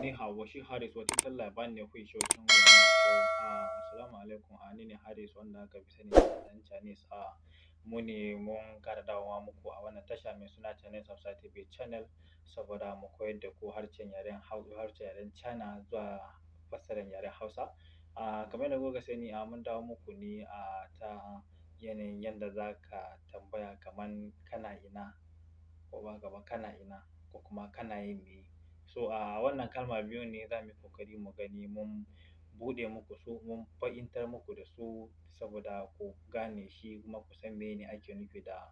你好，我是 Haris，我听老板你会说中文说啊，Assalamu alaikum. Ni ne Haris wanda aka fi sani da ɗan Chinese. Mu ne mun ƙara dawowa muku a wannan tasha mai suna Chinese Hausa TV channel saboda mu koyar da ku harshen yaren Hausa, harshen yaren China zuwa fassarar yaren Hausa. Kamar yadda kuka sani, mun dawo muku ne a ta yanayin yanda za ka tambaya kaman kana ina, ko ba haka ba, kana ina ko kuma kana yin me. So a wannan kalma biyu ne za mu yi ƙoƙari mu gani mun buɗe muku su, mun fahimtar muku da su saboda ku gane shi kuma ku san meye ne ake nufi da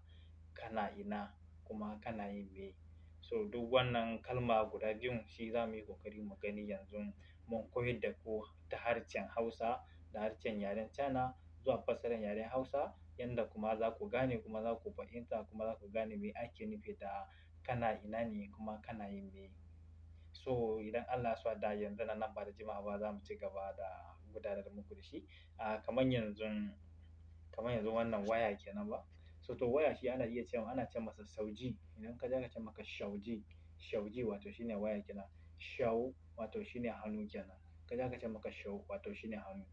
kana ina kuma kana yin me. So duk wannan kalma guda biyun shi za mu yi ƙoƙari mu gani yanzu mun koyar da ku ta harshen Hausa da harshen yaren China zuwa fassarar yaren Hausa, yanda kuma za ku gane kuma za ku fahimta kuma za ku gane me ake nufi da kana ina ne kuma kana yin me. So idan Allah ya so ya yarda, yanzu nan ba da jimawa ba za mu ci gaba da gudanar muku da shi. Kamar yanzu wannan waya kenan ba. So to waya shi ana iya cewa, ana ce masa 手机. Idan ka ji aka ce maka 手机, 手机 wato shine waya kenan. 手 wato shine hannu kenan. Ka ji aka ce maka 手 wato shine hannu.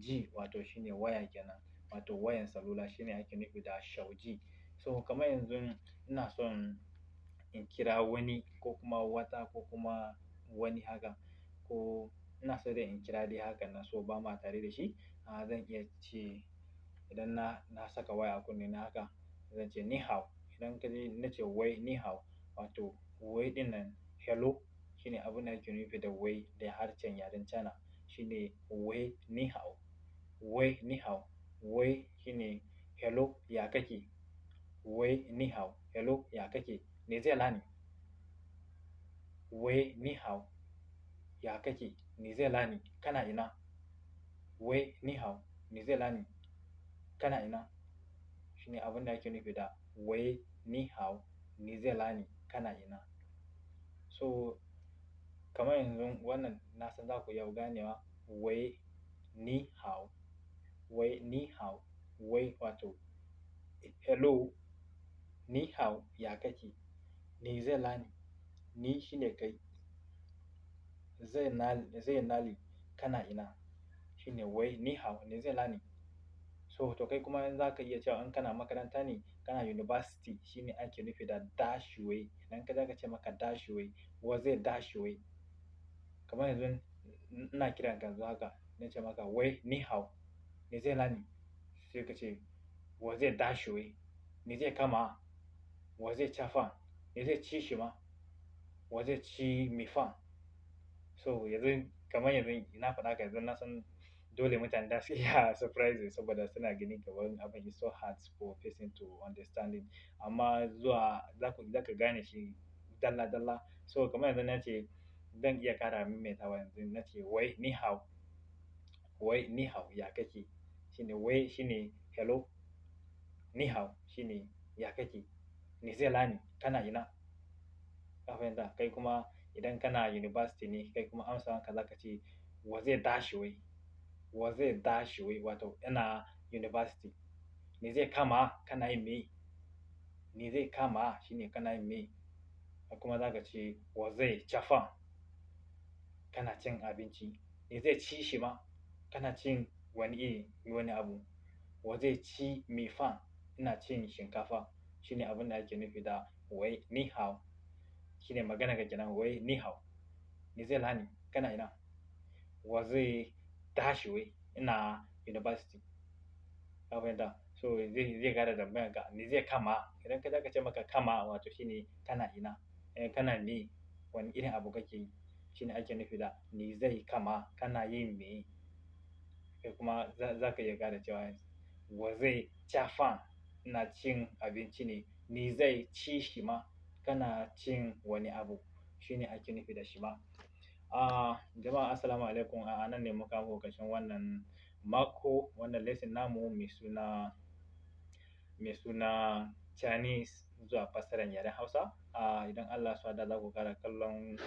机 wato shine waya kenan. Wato wayan salula shine ake nufi da 手机. So kamar yanzu ina son in kira wani ko kuma wata ko kuma wani haka, ko ina so dai in kira dai hakan nan, so ba ma tare da shi. Zan iya ce idan na saka waya a kunne na haka, zan ce 你好. Idan ka ji na ce 喂你好, wato 喂 ɗin nan hello, shine abun da ake nufi da 喂 da harshen yaren China, shine 喂你好, 喂你好. 喂 shine hello, ya kake? 喂你好, hello, ya kake? 你在哪里? 喂你好, ya kake? 你在哪里? Kana ina? 喂你好, 你在哪里? Kana ina? Shine abun da ake nufi da 喂你好, 你在哪里? Kana ina? So kamar yanzu wannan na san za ku iya ganewa. 喂你好, 喂你好, 喂 wato hello, 你好 ya kake, 你在哪里, 你 shine kai, 在哪里 kana ina, shine 喂你好你在哪里. So to kai kuma in za ka iya cewa in kana makaranta ne, kana university, shine ake nufi da 大学. Idan ka ji aka ce maka 大学, 我在大学. Kamar yanzu ina kiran ka yanzu haka, na ce maka 喂你好你在哪里, sai ka ce 我在大学, 你在干嘛? 我在吃饭. 你在吃什么? 我在吃米饭. So yanzu kamar yanzu na faɗa haka, yanzu na san dole mutane za su iya surprising saboda suna ganin kamar abin is so hard for person to understand it. Amma zuwa za ka gane shi dalla dalla. So kamar yanzu na ce zan iya ƙara maimaitawa, yanzu na ce 喂你好, 喂你好 ya kake? Shine 喂 shine hello, 你好 shine ya kake, 你在哪里 kana ina? Ka fahimta? Kai kuma idan kana university ne, kai kuma amsawanka za ka ce 我在大学, 我在大学 wato ina university. 你在干嘛 kana yin me? 你在干嘛 shine kana yin me? Kuma za ka ce 我在吃饭, kana cin abinci. 你在吃什么? Kana cin wani iri wani abu. 我在吃米饭, ina cin shinkafa. Shine abun da ake nufi da 喂你好, shine maganar ka kenan. 喂你好你在哪里 kana ina? 我在大学, ina university. Ka fahimta? So zai ƙara tambayan ka 你在干嘛. Idan ka ji aka ce maka 干嘛 wato shine kana ina, eh, kana me, wani irin abu kake yi, shine ake nufi da 你在干嘛 kana yin me? Kai kuma za ka iya ƙara cewa 我在吃饭, ina cin abinci ne. 你在吃什么, kana cin wani abu, shine ake nufi da 什么. Jama'a, assalamu alaikum. A nan ne muka kawo ƙarshen wannan mako, wannan lesson namu mai suna Chinese zuwa fassarar yaren Hausa. Idan Allah ya so ya yarda, za ku ƙara kallon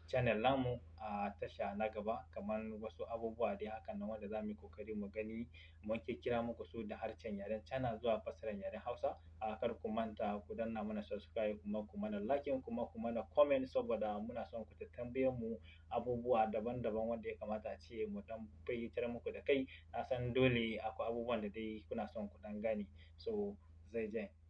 channel namu a tasha na gaba, kamar wasu abubuwa dai hakan nan wanda za mu yi ƙoƙari mu gani mun ƙirƙira muku su da harshen yaren China zuwa fassarar yaren Hausa. Kar ku manta ku danna mana subscribe, kuma ku mana liking, kuma ku mana comment, saboda muna son ku ta tambaye mu abubuwa daban-daban wanda ya kamata a ce mu ɗan fayyacar muku da kai. Na san dole akwai abubuwan da dai kuna son ku ɗan gane. So, 再见.